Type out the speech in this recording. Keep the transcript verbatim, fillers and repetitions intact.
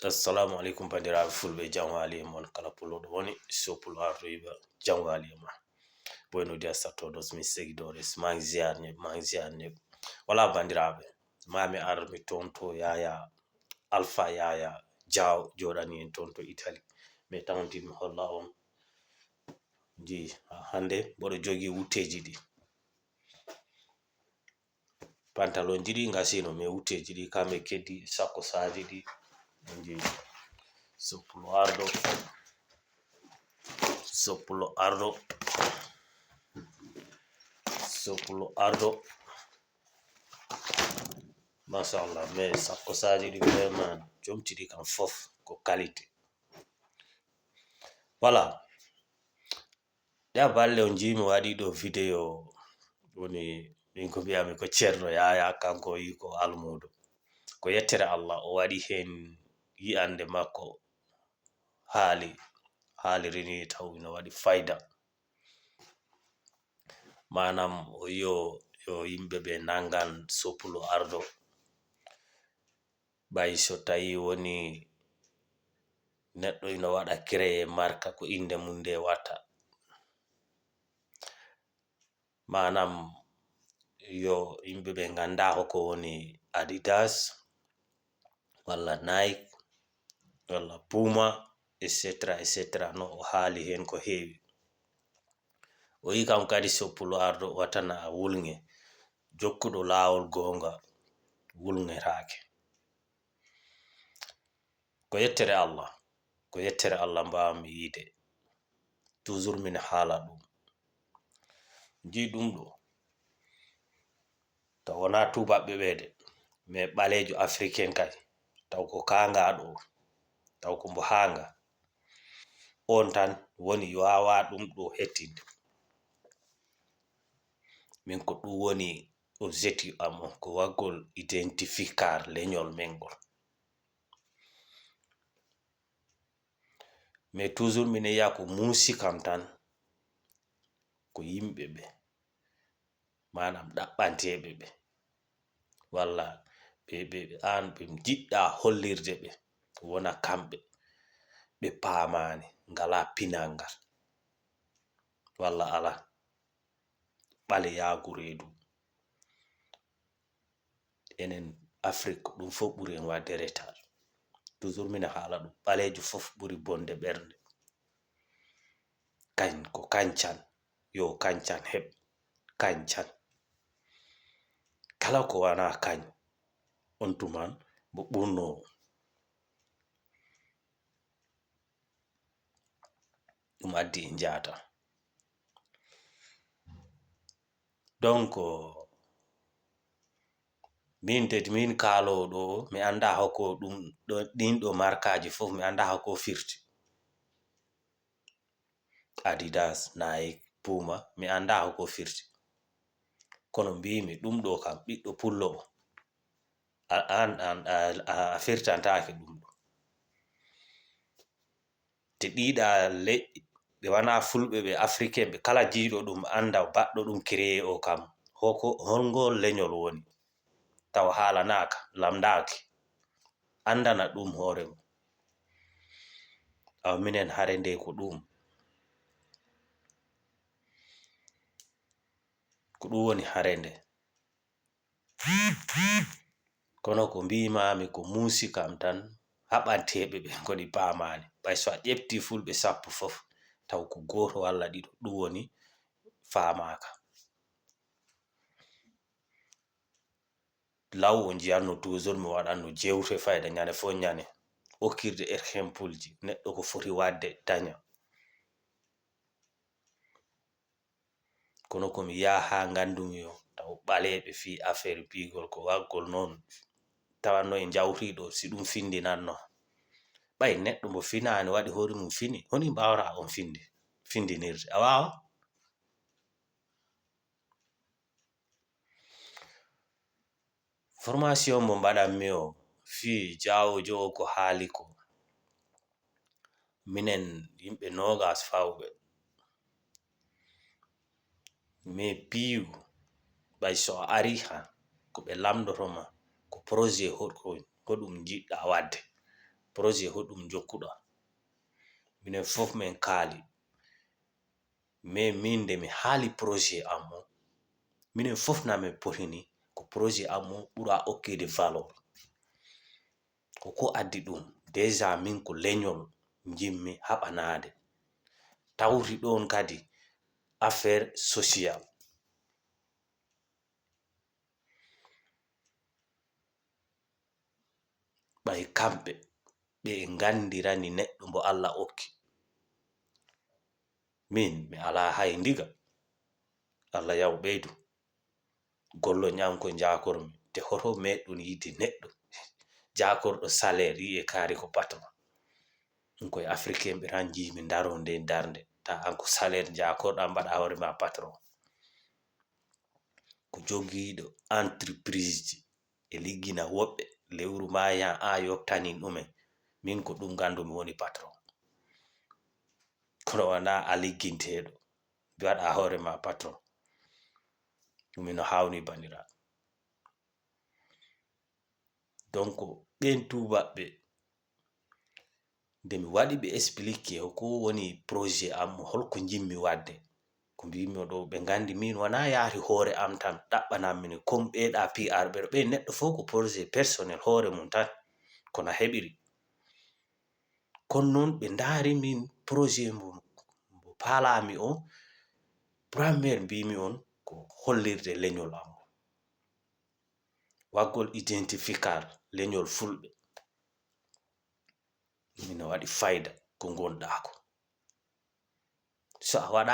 Assalamu alaikum, bandiraɓe fulɓe, jam waali e mon kala pullo ɗo woni, so pullo artoyiɓe, jam waali e ma. Bueno dia a todos mis seguidores, maa ngi ziar ñëpp, maa ngi ziar ñëpp. Wala bandiraɓe, maa mi ar mi tonto Yaya, Alpha Yaya Diaw, joɗani en tonto Italie. Mais tawntin mi holla on, ji, hande mboɗo jogi wutteji ɗi. Pantalon ji ɗi ngasino, mais wutteji ɗi kam e keddi, sakko saji ɗi. Ji, so pullo ardo, so pullo ardo, so pullo ardo. Machallah, mais sakko saji ɗi vraiment jomti ɗi kam fof ko qualité. Voilà. Ɗa balle on jii mi waɗi ɗo video, woni min ko mbiyami ko Ceerno Yaya, kanko o yi ko almuudo. Ko yettere Allah, o waɗi heen yi'ande makko, haali, haaliri ni taw ina waɗi fayda. Maanaam o yo, yo yimɓe ɓe nanngan so pullo ardo. Ɓay so tawi woni neɗɗo ina waɗa créer marka ko innde mum nde watta. Maanaam yo yimɓe ɓe ngannda ko woni Adidas, walla Nike, walla Puma, et cetera, et cetera. No o haali heen ko heewi. O yi kam kadi so pullo ardo watana wulŋe, jokkuɗo laawol goonga wulŋetaake. Ko yettere Allah, ko yettere Allah mbaawmi yiide. Toujours min haala ɗum. Njii ɗum ɗo, taw wonaa tuubaaɓe ɓe de, mais ɓaleejo africain kay, taw ko kaangaaɗo, taw ko mbo haanga. On tan woni yo waawaa ɗum ɗo hettinde. Min ko ɗum woni objectif am on, ko waggol identificar leñol men ngol. Mais toujours mine yiya ko muusi kam tan, ko yimɓe ɓe, maanaam ɗaɓɓanteeɓe ɓe, walla ɓe, ɓe, ɓe aan ɓe njiɗɗa hollirde ɓe, wona kamɓe, ɓe paamaani, ngalaa pinal ngal, walla alaa, ɓaleyaagu reedu. Enen Afrik, ɗum fof ɓuri en waɗde retard. Toujours mina haala ɗum, ɓaleejo fof ɓuri bonde ɓernde. Kañ, ko kañcan, yo kañcan heɓ, kañcan. Kala ko wona kañ, on tuman mbo ɓurno. Ɗum addi en njaata. Donc, min de, min kaaloowo ɗo, mi annda hoko ɗum ɗo, ɗin ɗo markaaji fof, mi annda hoko firti. Adidas, Nike, Puma, mi annda hoko firti. Kono mbimi ɗum ɗo kam, ɓiɗɗo pullo o, a, an, an, a, a, a firtantaake ɗum ɗo. Te ɗiɗa leƴƴi, ɓe wona fulɓe, ɓe africain, ɓe kala jiiɗo ɗum annda baɗɗo ɗum créer o kam, hoko, hol ngol leñol woni? Taw haalanaaka, lamndaaki, anndana ɗum hoore mum. Awa minen hare nde ko ɗum, ko ɗum woni hare nde. Kono ko mbimami ko muusi kam tan, haɓanteeɓe ɓe ngoni paamaani. Ɓay so a ƴefti fulɓe sappo fof, taw ko gooto walla ɗiɗo, ɗum woni faamaaka. Law o njiyanno toujours mi waɗanno jewte fayda ñande fof ñande. Okkirde exemple ji, neɗɗo ko foti waɗde daña. Kono ko mi yaha haa nganndumi o, taw ɓaleeɓe fii affaire piigol ko waggol noon, tawanno e njawtiiɗo si ɗum findinanno. Ɓay neɗɗo mo finaani waɗi hoore mum fini, honi mbaawata on finde, findinirde? A waawa? Formation mo mbaɗanmi o fii jaawo jowo ko haali ko, minen yimɓe noogas fawɓe, mais piiw, ɓay so a ari han, ko ɓe lamndoto ma, ko projet hoɗko, hoɗum njiɗɗa waɗde? Projet hoɗum jokkuɗa? Minen fof min kaali. Mais min nde mi haali projet am o, minen fof na min potini ko projet am o ɓura okkeede valeur. Ko ko addi ɗum? Déjà min ko leñol njimmi haɓanaade. Tawti ɗoon kadi affaire sociale. Ɓay kamɓe ɓe nganndirani neɗɗo mbo Alla okki. Min mi alaa hay ndiga. Alla yaw ɓeydu. Golloñ am ko njaakormi. Te hoto meeɗɗon yiide neɗɗo jaakorɗo salaire yi'e kaari ko patron. Ɗum koye africain ɓe tan njiimi ndaro nde darnde. Ta an ko salaire njaakorɗa mbaɗa hoore ma patron. Ko jogiiɗo entreprise ji e liggina woɓɓe lewru ma yan a yottani ɗumen. Min ko ɗum ganndumi woni patron. Kono wona a ligginteeɗo mbaɗa hoore ma patron. Ɗum ino hawni bandiraɓe. Donc ɓen tubaɓɓe nde mi waɗi ɓe expliqué ko woni projet am, holko njimmi waɗde, ko mbimi ɗo ɓe nganndi min wona yaari hoore am tan ɗaɓɓanammi ni comme ɓeeɗa P R ɓe ɗo ɓe neɗɗo fof ko projet personnel hoore mum tan kono heɓiri. Kono noon ɓe ndaari min projet mo mo paalami o, première mbimi on ko hollirde leñol am, waggol identificar leñol fulɓe. Mino waɗi fayda ko ngonɗa ko. So a waɗa